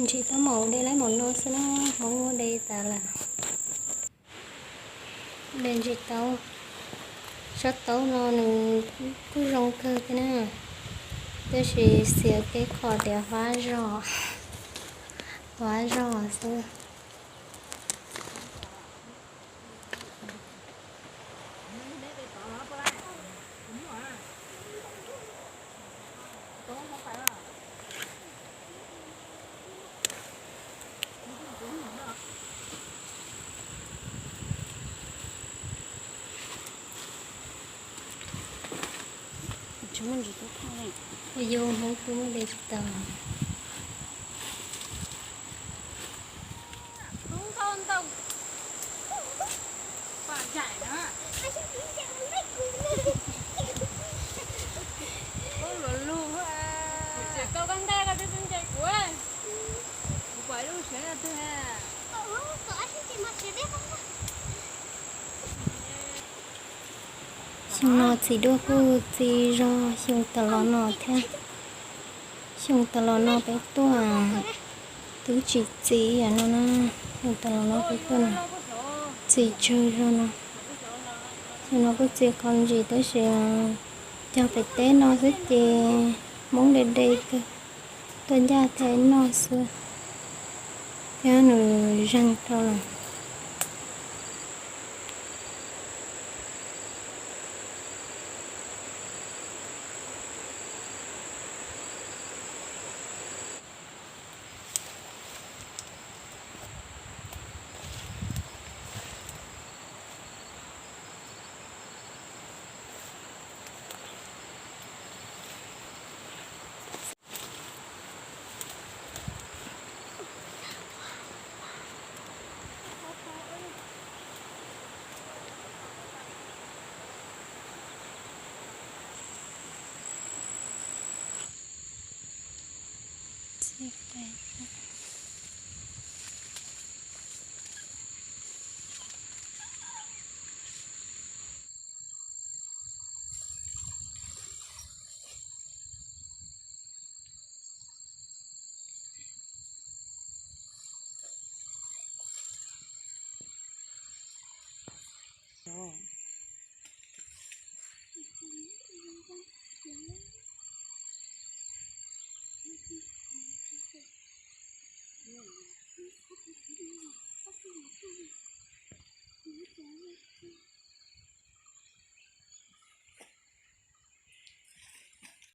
Ntsis taub maum de laib maum no xwb na, Hmoob muab de tas lawm. De ntsis taub, tsob taub no nws kuj zoo kawg thiab na, tab sis xiav kev qhov tias huab zog, huab zog xwb. Ua yus Hmoob kuj muab de tsis tau. Xyoo no txiv duaj kuj txi zog xyoo tas los no thiab. Xyoo tas los no peb tuaj twb tsis txi ib yam no na. Xyoo tas los no peb tuaj na, txi tsawg zog no. Xyoo no kuj txi qhov ntsis tab sis cog pem teb no xwb ces Hmoob de de kawg, tuaj ncaj thiaj noj xwb thiab nws zeeg rau lawm. Txi pem.